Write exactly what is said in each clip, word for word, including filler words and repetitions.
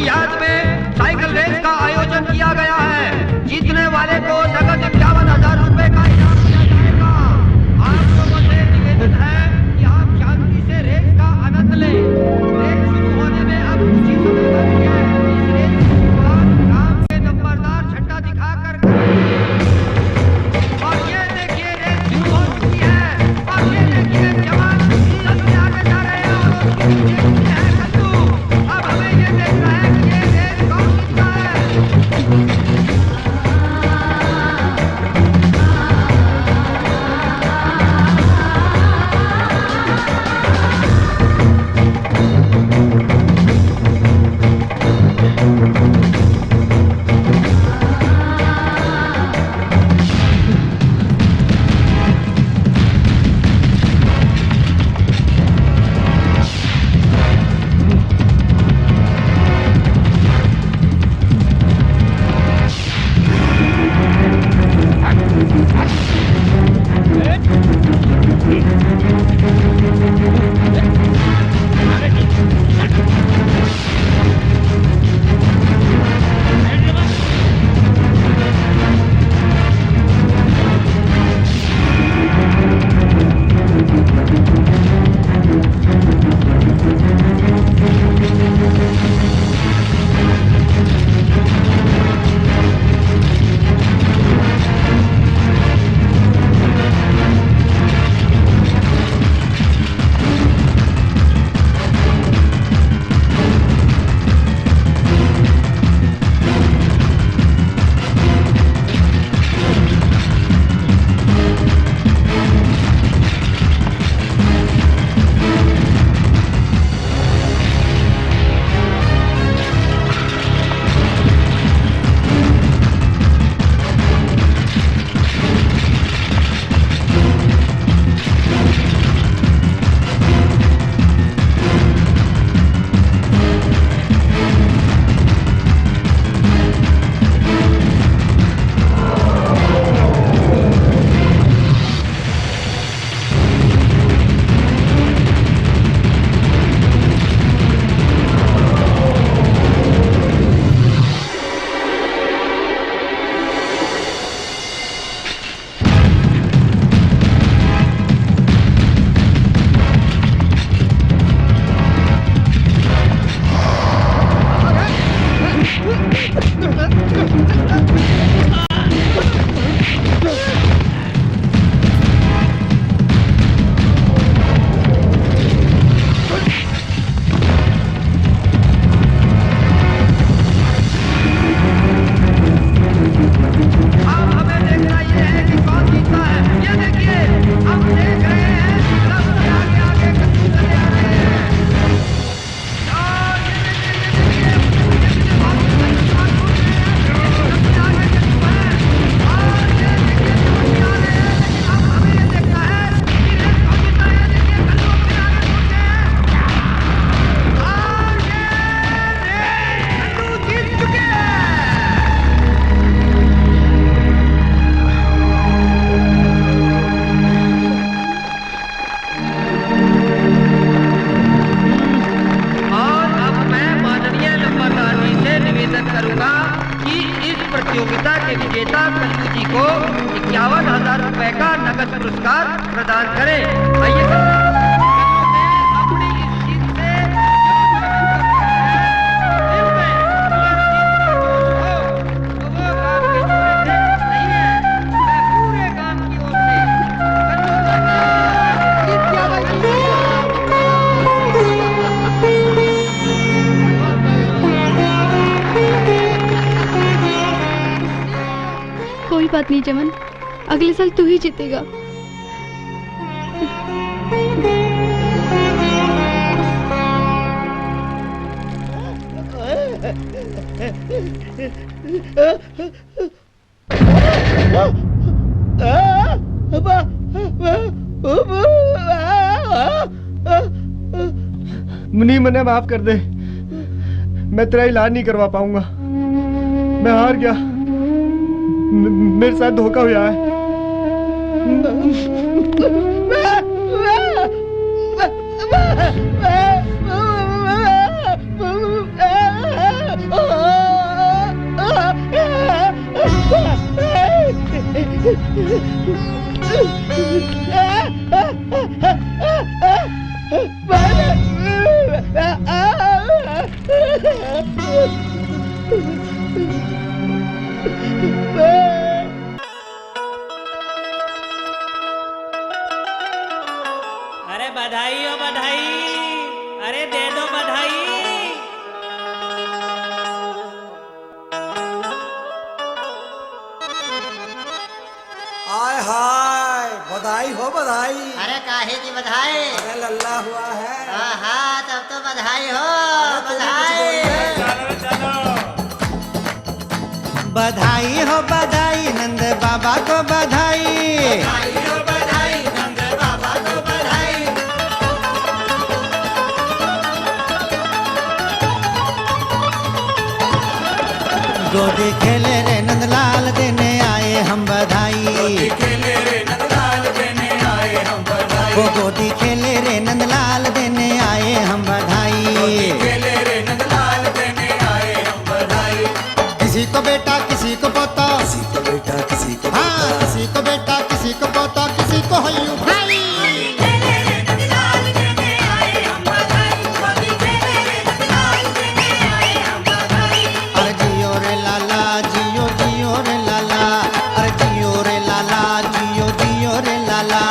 याद में cycle race का आयोजन किया गया है। जीतने वाले को नगद इक्यावन हजार रुपए का इनाम दिया जाएगा। आप लोगों से निवेदन है कि आप शांति से रेस का आनंद लें। रेस शुरू होने में अब कुछ ही समय बाकी है। इस रेस की शुरुआत राम के नंबरदार झंडा दिखाकर और ये देखिए, रेस शुरू हो चुकी है। और ये देखिए, जवान जल्दी आगे जा रहे हैं और उसके पीछे पीछे है कल्लू। अब हमें ये देखना है कि ये रेस कौन जीतता है। अब हमें देखना ये है कि कौन जीतता है। ये देखिए, हम देख रहे हैं, सब के आगे आगे कद्दू चले आ रहे हैं। और ये देखिए, ये देखिए, ये देखिए, बात करने के बाद और अब मैं माननीय नंबरदार जी से निवेदन करूंगा कि इस प्रतियोगिता के विजेता कल्लू जी को इक्यावन हजार रुपए का नकद पुरस्कार प्रदान करें। आइए कल्लू ने अपनी इस जीत से दिल में तो वो काम के छोरे थे, नहीं है। मैं पूरे गांव की ओर से कल्लू दा का जीत गया भाई। कोई बात नहीं जमन, अगले साल तू ही जीतेगा। मुनीब, मन्ने माफ कर दे, मैं तेरा इलाज नहीं करवा पाऊंगा, मैं हार गया, म-, मेरे साथ धोखा हुआ है। बधाई। आय हाय, बधाई हो बधाई। अरे काहे की बधाई? अरे लल्ला हुआ है। आहा, तब तो बधाई हो, अरे तू भी कुछ बधाई। बोल ले। चलो, चलो। बधाई हो बधाई, नंद बाबा को बधाई। बधाई हो बधाई, नंद बाबा को बधाई। गोदी खेले रे नंदलाल, देने आए हम बधाई। गोदी खेले रे नंदलाल, देने आए हम बधाई। वो गोदी खेले रे नंदलाल, देने आए हम बधाई। गोदी खेले रे नंदलाल, देने आए हम बधाई। किसी को बेटा, किसी को पोता। किसी को बेटा, किसी को हाँ, पोता। किसी को बेटा, किसी को पोता, किसी को होयू भाई। अरे जियो रे लाला, जियो, जियो रे लाला। अरे जियो रे लाला, जियो, जियो रे लाला।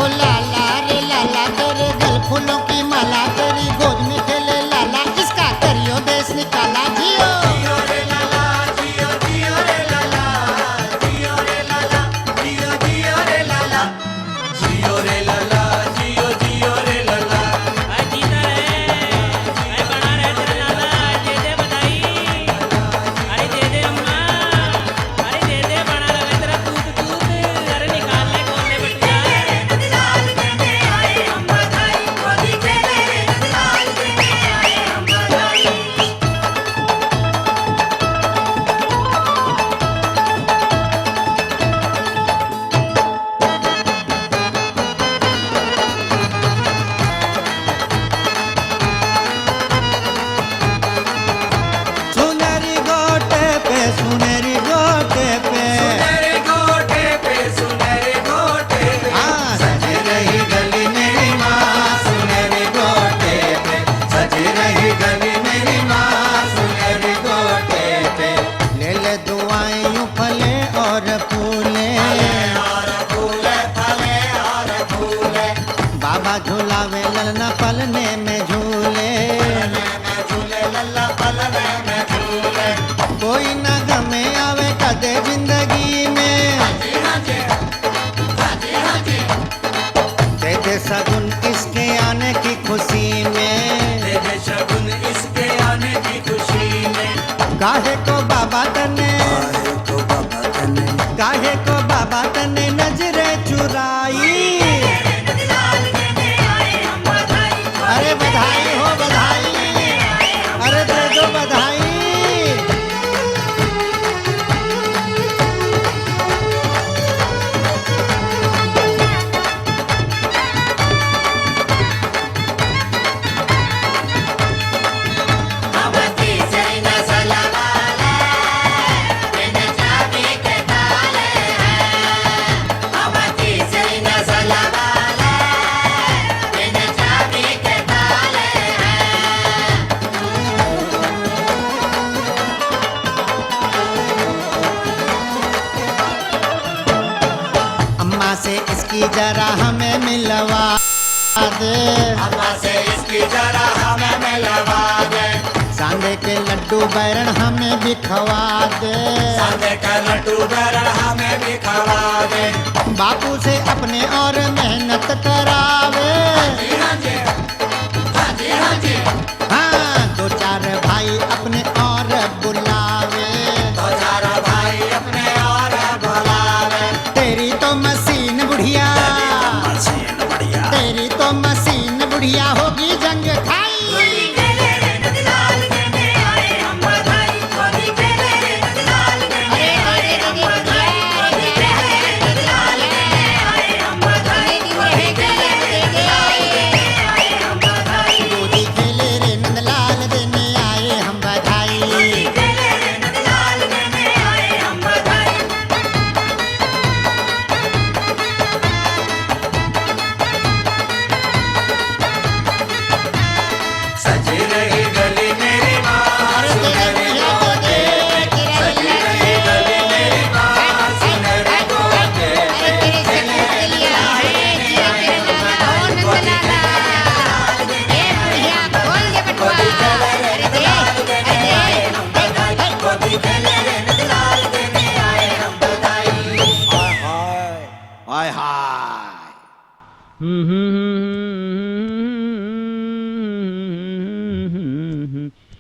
ओ लाला रे लाला, तेरे गल फूलों की माला, तेरी गोद में खेले लाला, इसका करियो देश निकाला। जियो। जियो रे लाला, जियो, जियो रे लाला, जियो रे लाला, जियो, जियो रे लाला। जियो रे लाला, जियो, जियो रे लाला। अरे जीता रहे, अरे बना रहे तेरा लाला, दे दे बधाई। अरे दे दे अम्मा, अरे दे दे बना रहे तेरा तूत तूत। अरे निकाल ले कौन ले बटुआ। सुनहरी गोटे पे, सुनहरी गोटे पे। सुनहरी गोटे पे, सुनहरी गोटे पे। हाँ। सज रही गली मेरी माँ, सुनहरी गोटे पे। सज रही गली मेरी माँ, सुनहरी गोटे पे। ले ले दुआएं यूं फले और फूले। फले और फूले, फले और फूले। बाबा झुलावे ललना पलने में झूले। पलने में झूले, लल्ला पलने में झूले। कोई ना गमे आवे कदे जिंदगी में। हाँ जी, हाँ जी। हाँ जी, हाँ जी। दे दे शगुन इसके आने की खुशी में। दे दे शगुन इसके आने की खुशी में। काहे को बाबा तने, काहे को बाबा तने, काहे को बाबा तने नजरे चुराई। अरे बधाई हो बधाई, अरे दे दो बधाई। अम्मा से इसकी जरा हमें मिलवा दे। अम्मा से इसकी जरा हमें मिलवा दे। चांदे के लड्डू बैरन हमें भी खवा दे। चांदे के लड्डू बैरन हमें भी खवा दे। बापू से अपने और मेहनत करावे। हाँ जी, हाँ जी। हाँ जी, हाँ जी। हाँ, दो चार भाई अपने और बुलावे। दो चार भाई अपने और बुलावे। तेरी तो मशीन बुढ़िया, तेरी तो मशीन बुढ़िया, तेरी तो मशीन बुढ़िया होगी जंग खाई। सज रही गली मेरी माँ, सुनहरी गोटे पे। सज रही गली मेरी माँ, सुनहरी गोटे पे। खिले खिले आए जिया मेरे लाला, ओ नंद लाला। ए बुढ़िया, खोल दे बटुआ।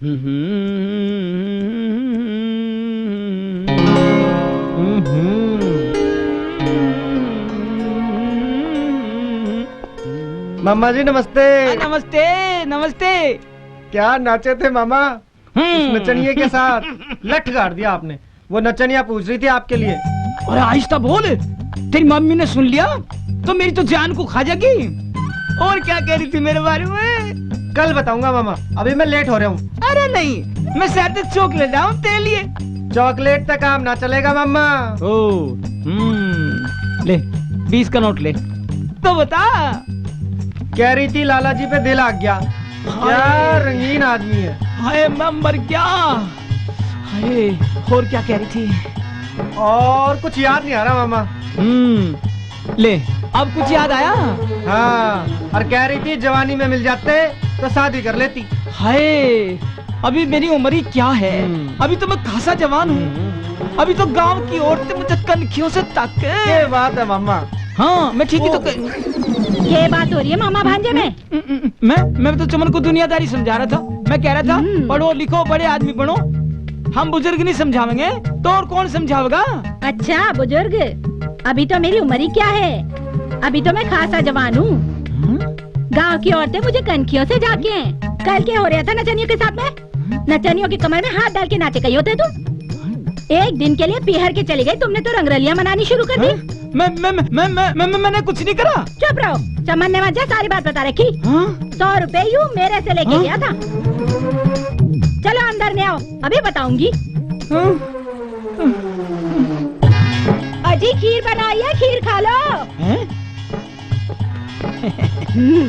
हम्म। मामा जी, नमस्ते। आ, नमस्ते, नमस्ते। क्या नाचे थे मामा? हम्म। उस नचनिए के साथ लठ गाड़ दिया आपने। वो नचनिया पूछ रही थी आपके लिए। अरे आहिस्ता बोल, तेरी मम्मी ने सुन लिया तो मेरी तो जान को खा जाएगी। और क्या कह रही थी मेरे बारे में? कल बताऊंगा मामा, अभी मैं लेट हो रहा हूँ। अरे नहीं, मैं शायद चॉकलेट लाऊं तेरे लिए। चॉकलेट तक काम ना चलेगा मामा। ओ, हम्म, ले, बीस का नोट ले। तो बता। कह रही थी लाला जी पे दिल आ गया। क्या हाय। रंगीन आदमी है। हाय, मैं मर गया। हाय, और क्या कह रही थी? और कुछ याद नहीं आ रहा मामा। हम्म, ले, अब कुछ याद आया? हाँ, और कह रही थी जवानी में मिल जाते तो शादी कर लेती। हाय, अभी मेरी उम्र ही क्या है? हम्म। अभी तो मैं खासा जवान हूँ। हम्म। अभी तो गांव की औरतें मुझे कनखियों से ताके। ये बात है मामा। हाँ, मैं ठीक ही तो ओ। कह- ये बात हो रही है मामा भांजे में? हम्म, हम्म, मैं, मैं तो चमन को दुनियादारी समझा रहा था। मैं कह रहा था, हम्म। पढ़ो लिखो, बड़े आदमी बनो। हम बुजुर्ग नहीं समझावेंगे तो और कौन समझावेगा? अच्छा बुजुर्ग, अभी तो मेरी उम्र ही क्या है, अभी तो मैं खासा जवान हूँ। हम्म? गांव की औरतें मुझे कनखियों से झांके हैं। कल के हो रहा था नचनियों के साथ में, नचनियों की कमर में हाथ डाल के नाचे कहीं होते तुम। एक दिन के लिए पीहर के चली गई, तुमने तो रंगरलियां मनानी शुरू कर दी। हाँ? मैं, मैं, मैं, मैं, मैं, मैं, मैंने कुछ नहीं करा। चुप रहो, चमन ने मुझे सारी बात बता रखी। हाँ? सौ रुपए यूं मेरे से लेके हाँ? गया था। चलो अंदर में आओ, अभी बताऊंगी। हाँ? अजी खीर बनाई है, खीर खा लो। हैं? हम्म।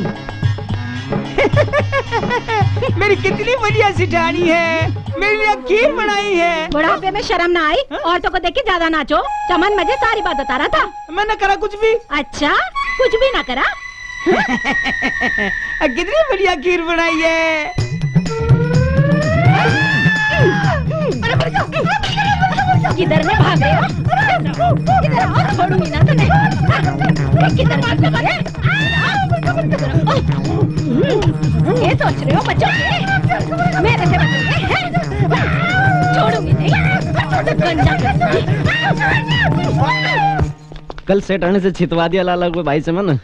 मेरी कितनी बढ़िया सिठानी है, मेरे लिए खीर बनाई है। बुढ़ापे में शर्म ना आई? हाँ? औरतों को देख के ज्यादा नाचो। चमन मुझे सारी बात बता रहा था। मैंने करा कुछ भी? अच्छा, कुछ भी ना करा? कितनी बढ़िया खीर बनाई है। अरे मर गया। किधर ने भाग रहे हो? किधर आ? छोड़ूंगी ना तन्ने। किधर भाग रहे हो? ये सोच रहे हो बच्चों से? मेरे से बचोगे? हैं? छोड़ूंगी नहीं। गंजा। कल सेठ आने से छितवा दिया लाला को भाई चमन।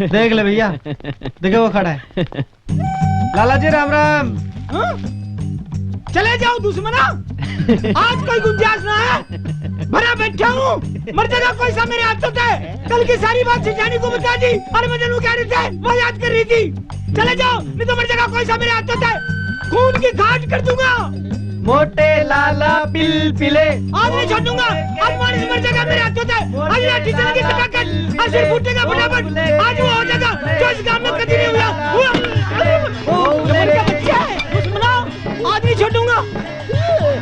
देख ले भैया, देखे वो खड़ा है। लाला जी राम राम। हाँ? चले जाओ दुश्मना, आज कोई गुंजाइश ना है। भरा बैठा हूँ, मर जाएगा कोई सा मेरे हाथों से। कल की सारी बात सेठानी को बता दी। अरे मैं जरूर कह रही थी, वो याद कर रही थी। चले जाओ, नहीं तो मर जाएगा कोई सा मेरे हाथों से। खून की घाट कर दूंगा। मोटे लाला पिल पिले। आज नहीं छोड़ूंगा, आज मानस मर जाएगा मेरे हाथों से। आज लाठी चलेगी कटाकट, आज सिर फूटेगा फटाफट। आज वो हो जाएगा जो इस गांव में कभी नहीं हुआ। हुआ। ओ, जबल का बच्चा है, दुश्मना, आज नहीं छोड़ूंगा।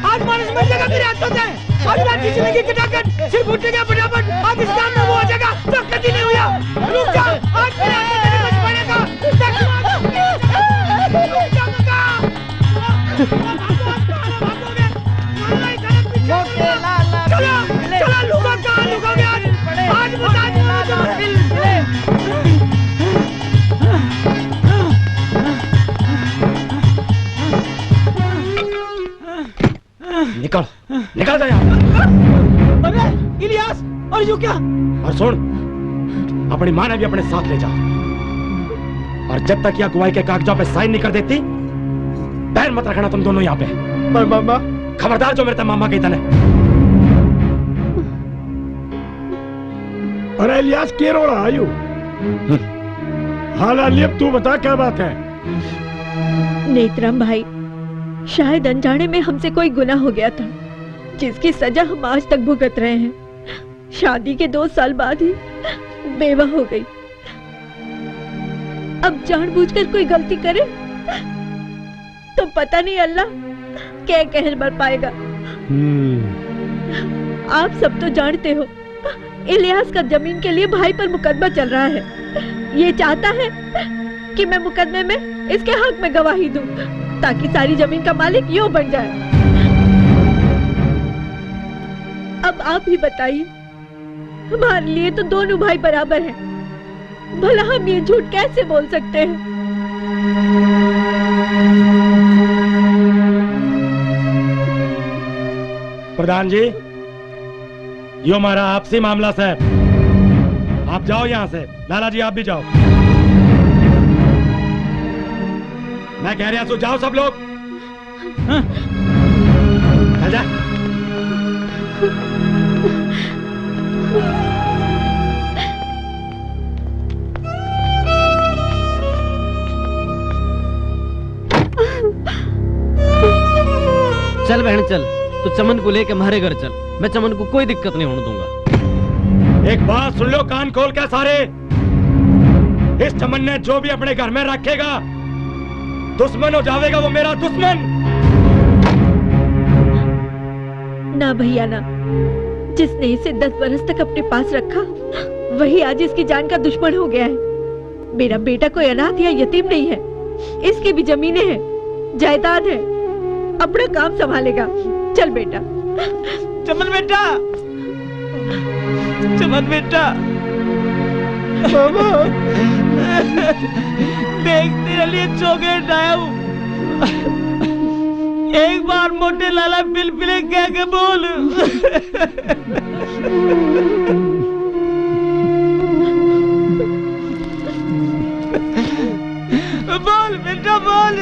आज मानस मर जाएगा मेरे हाथों से। आज लाठी चलेगी कटाकट, सिर फूटेगा फटाफट। आज इस गांव में वो हो जाएगा जो कभी नहीं हुआ। रुक जा, आज मेरे हाथों से नहीं बच पाएगा। रुक जा, रुक जा, रुक जा। चलो, चलो, लुका कहाँ लुकाओगे आज? आज बता दो। निकल, निकल जा यहाँ। अरे इलियास, और यू क्या? और सुन, अपनी माँ ने भी अपने साथ ले जा, और जब तक यह अगुवाई के कागजां पे साइन नहीं कर देती, पैर मत रखना तुम दोनों यहाँ पे। पर मामा। खबरदार जो मेरे ते मामा कही तने। अरे इलियास, के रोला आयो? हाँ लाली, अब तू बता क्या बात है? नेतराम भाई, शायद अनजाने में हमसे कोई गुनाह हो गया था, जिसकी सजा हम आज तक भुगत रहे हैं। शादी के दो साल बाद ही बेवा हो गई। अब जानबूझकर कोई गलती करे तो पता नहीं अल्लाह क्या कहर बरपाएगा। हम्म। आप सब तो जानते हो, इलियास का जमीन के लिए भाई पर मुकदमा चल रहा है। ये चाहता है कि मैं मुकदमे में इसके हक में गवाही दूं, ताकि सारी जमीन का मालिक यो बन जाए। अब आप ही बताइए, हमारे लिए तो दोनों भाई बराबर हैं, भला हम ये झूठ कैसे बोल सकते हैं? प्रधान जी, यो हमारा आपसी मामला सै। आप जाओ यहाँ से। लाला जी, आप भी जाओ। मैं कह रहा सो, जाओ सब लोग। हाँ। चल जा। चल बहन चल, तू चमन को लेके म्हारे घर चल। मैं चमन को कोई दिक्कत नहीं होने दूंगा। एक बात सुन लो कान खोल के सारे, इस चमन ने जो भी अपने घर में रखेगा, दुश्मन हो जावेगा वो मेरा दुश्मन। ना भैया ना, जिसने इसे दस बरस तक अपने पास रखा, वही आज इसकी जान का दुश्मन हो गया है। मेरा बेटा कोई अनाथ या यतीम नहीं है, इसकी भी जमीनें हैं, जायदाद है, अपना काम संभालेगा। चल बेटा। चमन बेटा, चमन बेटा, बाबा। देख, तेरे लिए चॉकलेट लाया हूँ। एक बार मोटे लाला पिलपिले कह के बोल। बोल बेटा, बोल।